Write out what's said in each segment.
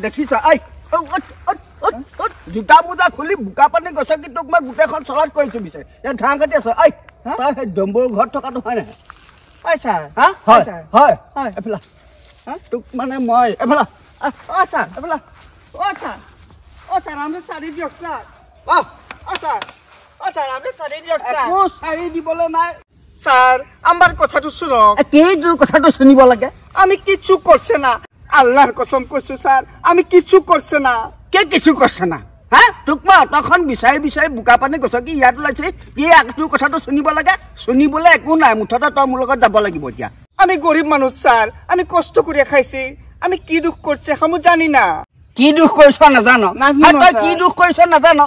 দেখিছ ঐ জোতা মোজা খুলি বোকা পানী গছকি তোক মই গোটেইখন চলাত কৰিছো বিচাৰি ইয়াত ঘাঁহ কাটি আছ। ঐ তই সেই ডম্বৰুৰ ঘৰত থকাটো হয় নহয়? হয় ছাৰ। হা হয় হয় হয়। এফালা তোক মানে মই এফালা। অ ছাৰ এফালা। অ ছাৰ, অ ছাৰ আমি চাৰি দিয়ক ছাৰ। অ অ ছাৰ, অ ছাৰ আমি চাৰি দিয়ক ছাৰ। একো চাৰি দিবলৈ নাই ছাৰ। আমাৰ কথাটো শুনক। কি তোৰ কথাটো শুনিব লাগে? আমি কিছু করছে না, আল্লাহর কসম কৈছো স্যার, আমি কিছু করছে না। কে কিছু করছে না? হা তোক মই অটখন বিচাৰি বিচাৰি বোকা পানী গছকি ইয়াত ওলাইছে কি তোৰ কথাটো শুনিব লাগে? শুনিবলৈ একো নাই, মুঠতে তই মোৰ লগত যাব লাগিব এতিয়া। আমি গরিব মানুষ স্যার, আমি কষ্ট করে খাইছি, আমি কি দুখ করছে আমি জানি না। কি দুখ কৰিছ নাজান? তই কি দুখ কৰিছ নাজান?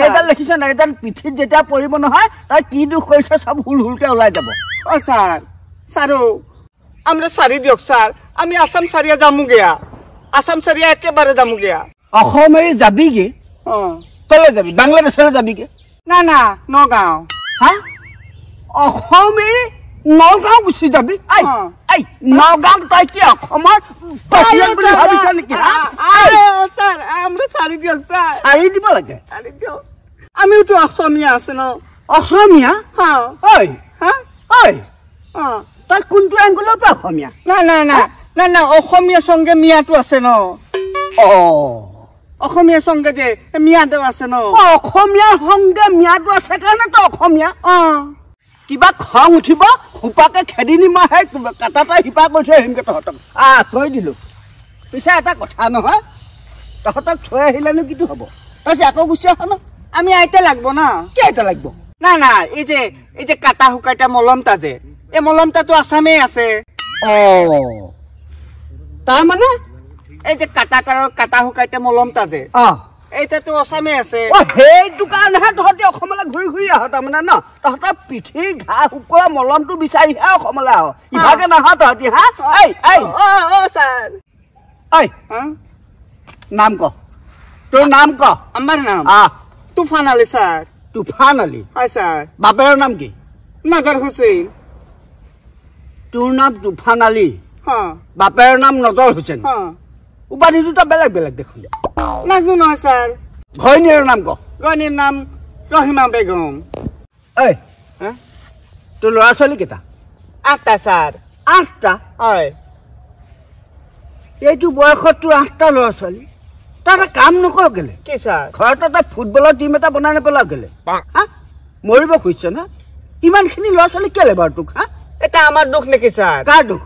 এইডাল দেখিছ নাই, এইডাল পিঠিত যেতিয়া পৰিব নহয় তই কি দুখ কৰিছ চব হুল হুলকে ওলাই যাব। অ স্যাৰ, স্যাৰো আমৰা সাৰি দিয়ক স্যাৰ, আমি আসাম সাৰিয়া যামু গিয়া, আসাম সাৰিয়া একেবাৰে যামু গিয়া। অসম এৰি যাবিগে? অ কলৈ যাবি? বাংলাদেশলৈ যাবিগে? না না, নগাঁও। হা অসম এৰি নগাঁও গুচি যাবি? I I Nagaon তই কি অসমৰ প্ৰেচিডেণ্ট বুলি ভাবিছ নেকি? স্যাৰ আমৰা সাৰি দিয়ক স্যাৰ। সাৰি দিব লাগে? সাৰি দিয়ক, আমিও তো অসমীয়া আছে ন। অসমীয়া? হা ঐ হা ঐ অ তই কোনটো এংগুলৰ পৰা অসমীয়া? না না না না না, অসমীয়া সঙ্গে মিয়াটো আছে ন। অ অসমীয়া সঙ্গে যে মিয়াটো আছে ন। অসমীয়াৰ সঙ্গে মিয়াটো আছে কাৰণে তই অসমীয়া। অ কিবা খং উঠিব সোপাকে খেদি নি মই সেই কাটাতে শিপা কৰি থৈ আহিমগে তহঁতক। থৈ দিলো। পিছে এটা কথা নহয়, তহঁতক থৈ আহিলেনো কিটো হ'ব? তই আকৌ গুচি আহ ন। আমি আইতে লাগব না। কি আইতে লাগব? না না, এই যে এই যে কাটা শুকাইটা মলমটা যে, এই মলমটা তো আসামেই আছে। অ তাৰ মানে এই যে কাটা কাটা শুকাইটা মলমটা যে, অ এইটা তো আসামে আছে। অ সেইটো কাৰণেহে তহঁতি অসমলৈ ঘূৰি ঘূৰি আহ তাৰমানে ন? তহঁতৰ পিঠিৰ ঘাঁহ শুকোৱা মলমটো বিচাৰিহে অসমলৈ আহ, ইভাগে নাহ তহঁতি। হা এই এই অ অ ছাৰ। ঐ নাম ক, তোৰ নাম ক। আমাৰ নাম তুফান আলী ছাৰ। তুফান আলী? হয় ছাৰ। বাপেৰৰ নাম কি? নজৰ হুছেইন। তোৰ নাম তুফান আলী, বাপেৰৰ নাম নজৰ হুছেইন। উপাধি দুটা বেলেগ বেলেগ দেখোন। নাজানো নহয় ছাৰ। ঘৈণীৰ নাম ক। ঘৈণীৰ নাম ৰহিমা বেগম। ঐ তোৰ ল'ৰা ছোৱালী কেইটা? 8টা ছাৰ। 8টা? হয়। এইটো বয়সত তোৰ 8টা ল'ৰা ছোৱালী, তই এটা কাম নকৰ কেলে? কি ছাৰ? ঘৰতে তই ফুটবলৰ টিম এটা বনাই নেপেলাও কেলে? হা মৰিব খুজিছ না? ইমানখিনি ল'ৰা ছোৱালী কেলে বাৰু তোক? হা এটা আমাৰ দুখ নেকি ছাৰ? কাৰ দুখ?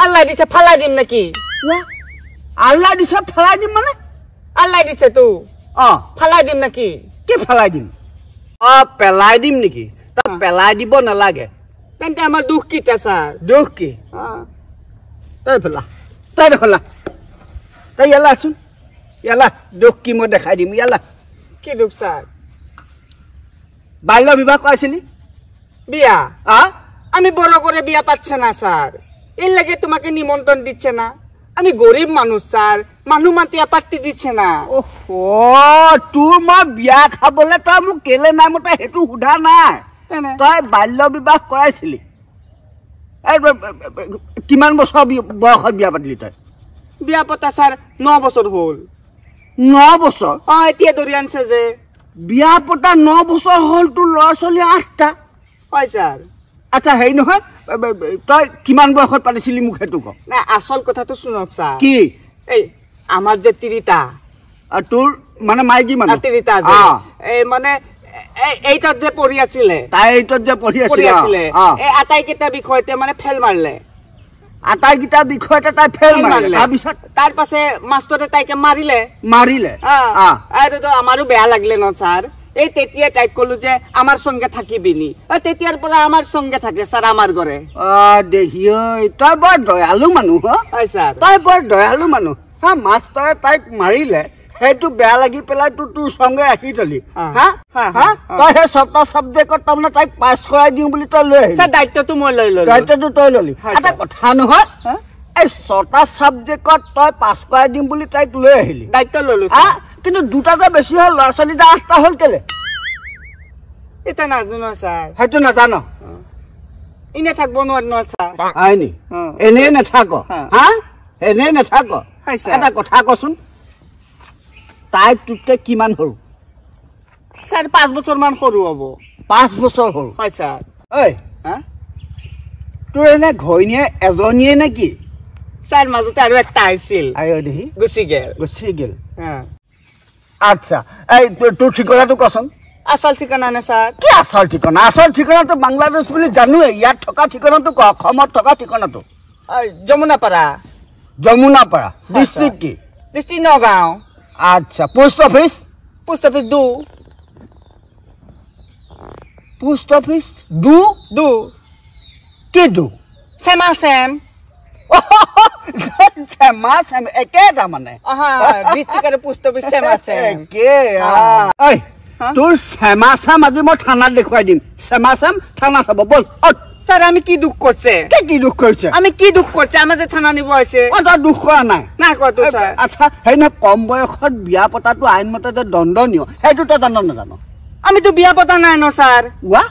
আল্লাহ দিছে ফালাই দিম নেকি? আল্লাহ দিছে ফালাই দিম মানে? আল্লাহ দিছে তো অ ফালাই দিম নেকি? কি ফালাই দিম? অ পেলাই দিম নেকি? তই পেলাই দিব নালাগে। তেন্তে আমাৰ দুখ কিটা ছাৰ? দুখ কি? তই ফেলা, তই দেখলা, তই ইয়ালা আছোন, ইয়ালা দুখ কি মই দেখাই দিম। ইয়ালা কি দুখ ছাৰ? বাল্য বিবাহ কৰাইছিলি? বিয়া? আমি বড় করে বিয়া পাচ্ছে না স্যার, এর লাগে তোমাকে নিমন্ত্রণ দিচ্ছে না। আমি গরিব মানুষ স্যার, মানুহ মাতিয়া পাতি দিচ্ছে না। ওহো তোৰ মই বিয়া খাবলৈ তই মোক কেলে নাই মতা সেইটো সোধা নাই। তই বাল্য বিবাহ কৰাইছিলি, কিমান বছৰ বয়সত বিয়া পাতিলি তই? বিয়া পতা স্যাৰ 9 বছৰ হ'ল। 9 বছৰ? অ এতিয়া ধৰি আনিছে যে। বিয়া পতা 9 বছৰ হ'ল, তোৰ ল'ৰা ছোৱালী 8টা? হয় ছাৰ। আচ্ছা হেৰি নহয়, তই কিমান বয়সত পাতিছিলি মোক সেইটো ক। নাই আচল কথাটো শুনক ছাৰ। কি? এই আমাৰ যে তিৰিতা, তোৰ মানে মাইকী মানুহ তিৰিতা যে, এই মানে এইটাত যে পঢ়ি আছিলে, তাই এইটোত যে পঢ়ি আছিলে, এই আটাইকেইটা বিষয়তে মানে ফেল মাৰিলে। আটাইকেইটা বিষয়তে তাই ফেল মাৰিলে। তাৰপিছত? তাৰ পাছে মাষ্টৰে তাইকে মাৰিলে। মাৰিলে? এইটোতো আমাৰো বেয়া লাগিলে ন ছাৰ। এই তেতিয়া তাইক কলো যে আমাৰ সঙ্গে থাকিবি নি, তেতিয়াৰ পৰা আমাৰ সঙ্গে থাকে ছাৰ, আমাৰ ঘৰে। অ দেহি ঐ, তই বৰ দয়ালু মানুহ। হয় ছাৰ, তই বৰ দয়ালু মানুহ। হা মাষ্টৰে তাইক মাৰিলে সেইটো বেয়া লাগি পেলাই তোৰ সঙ্গে ৰাখি থলি। হা হা তই সেই ছটা চাবজেক্টত তাৰমানে তাইক পাছ কৰাই দিওঁ বুলি তই লৈ আহিলি। দায়িত্বটো মই লৈ ললো। দায়িত্বটো তই ললি। এটা কথা নহয়, এই ছটা চাবজেক্টত তই পাছ কৰাই দিম বুলি তাইক লৈ আহিলি, দায়িত্ব ললো, কিন্তু দুটা যে বেছি হ'ল, ল'ৰা ছোৱালী যে 8টা হ'ল কেলে? এটা নাজানো ছাৰ। সেইটো নাজান? এনে থাকিব নোৱাৰো নহয় ছাৰ। হয় নি? এনেই নাথাক? হা এনেই নাথাক? এটা কথা কচোন, তাই তোতকৈ কিমান সৰু? ছাৰ 5 বছৰমান সৰু হ'ব। 5 বছৰ সৰু? হয় ছাৰ। ঐ হা, তোৰ এনে ঘৈণীয়ে এজনীয়ে নে কি? ছাৰ মাজতে আৰু একটা আহিছিল, দেহি গুচি গেল। গুচি গেল। আচ্ছা, এই তোৰ ঠিকনাটো কচোন। আচল ঠিকনা নে ছাৰ? কি আচল ঠিকনা? আচল ঠিকনাটো বাংলাদেশ বুলি জানোৱেই, ইয়াত থকা ঠিকনাটো ক, অসমত থকা ঠিকনাটো। যমুনাপাৰা। যমুনাপাৰা, ডিষ্ট্ৰিক্ট কি? ডিষ্ট্ৰিক্ট নগাঁও। আচ্ছা, পোষ্ট অফিচ? পোষ্ট অফিচ দু। পোষ্ট অফিচ দু? দু কি দু? চেমা চেম। চেমা চেম একেটা মানে। ডিষ্ট্ৰিক্ট আৰু পোষ্ট অফিচ চেমা চেম একে। ঐ তোৰ চেমা চেম আজি মই থানাত দেখুৱাই দিম। চেমা চেম থানা চাব বল। ছাৰ আমি কি দুখ কৰিছে? কি দুখ কৰিছে? আমি কি দুখ কৰিছে? আমাৰ যে থানা নিব আহিছে। অ, তই দুখ কৰা নাই? নাই কোৱা তো ছাৰ। আচ্ছা, সেই নহয়, কম বয়সত বিয়া পতাটো আইনমতে যে দণ্ডনীয়, সেইটো তই জান নাজান? আমিতো বিয়া পতা নাই ন ছাৰ। ৱা,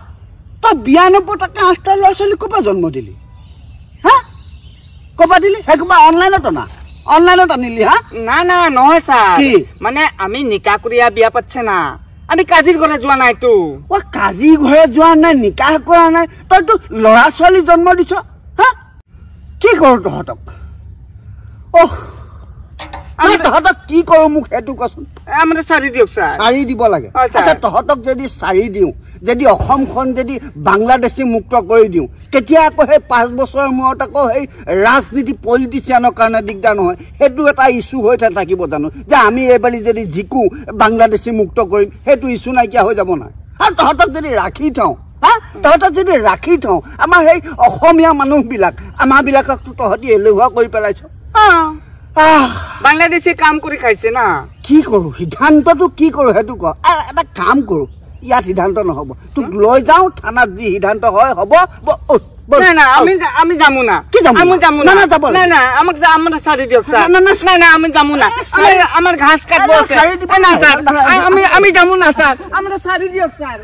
তই বিয়া নপতাকে 8টা ল'ৰা ছোৱালী ক'ৰ পৰা জন্ম দিলি? হা, ক'ৰ পৰা দিলি? সেই ক'ৰবা অনলাইনত অনা, অনলাইনত আনিলি? হা, না না নহয় ছাৰ। কি মানে আমি নিকা কৰিয়া বিয়া পাতছে না, আমি কাজিৰ ঘৰে যোৱা নাই তো। অ, কাজিৰ ঘৰে যোৱা নাই, নিকাহ কৰা নাই, তইতো ল'ৰা ছোৱালী জন্ম দিছ। হা, কি কৰোঁ তহঁতক? অহ, তহঁতক কি কৰোঁ মোক সেইটো কচোন। আমাক চাৰি দিয়ক ছাৰ। চাৰি দিব লাগে? আচ্ছা, তহঁতক যদি চাৰি দিওঁ, যদি অসমখন যদি বাংলাদেশী মুক্ত কৰি দিওঁ, তেতিয়া আকৌ সেই 5 বছৰৰ মূৰত আকৌ সেই ৰাজনীতি পলিটিচিয়ানৰ কাৰণে দিগদাৰ নহয়? সেইটো এটা ইছ্যু হৈ থাকিব জানো, যে আমি এইবাৰি যদি জিকোঁ বাংলাদেশী মুক্ত কৰিম, সেইটো ইছ্যু নাইকিয়া হৈ যাব নাই? আৰু তহঁতক যদি ৰাখি থওঁ, হা, তহঁতক যদি ৰাখি থওঁ, আমাৰ সেই অসমীয়া মানুহবিলাক, আমাৰবিলাককতো তহঁতি এলেহুৱা কৰি পেলাইছ। বাংলাদেশে কাম কৰি খাইছে না। কি কৰোঁ সিদ্ধান্তটো কি কৰোঁ সেইটো ক। এটা কাম কৰোঁ, ইয়াত সিদ্ধান্ত নহ'ব, তোক লৈ যাওঁ থানাত, যি সিদ্ধান্ত হয় হ'ব। না না, আমি আমি যামো না। কি যাম? আমি যামো না। না, যাব না। না, আমাক আমার ছাড়ি দিয়ক স্যার। না না না, আমি যামো না, আমার ঘাস কাটবো আছে। না স্যার, আমি আমি যামো না স্যার, আমরা ছাড়ি দিয়ক স্যার।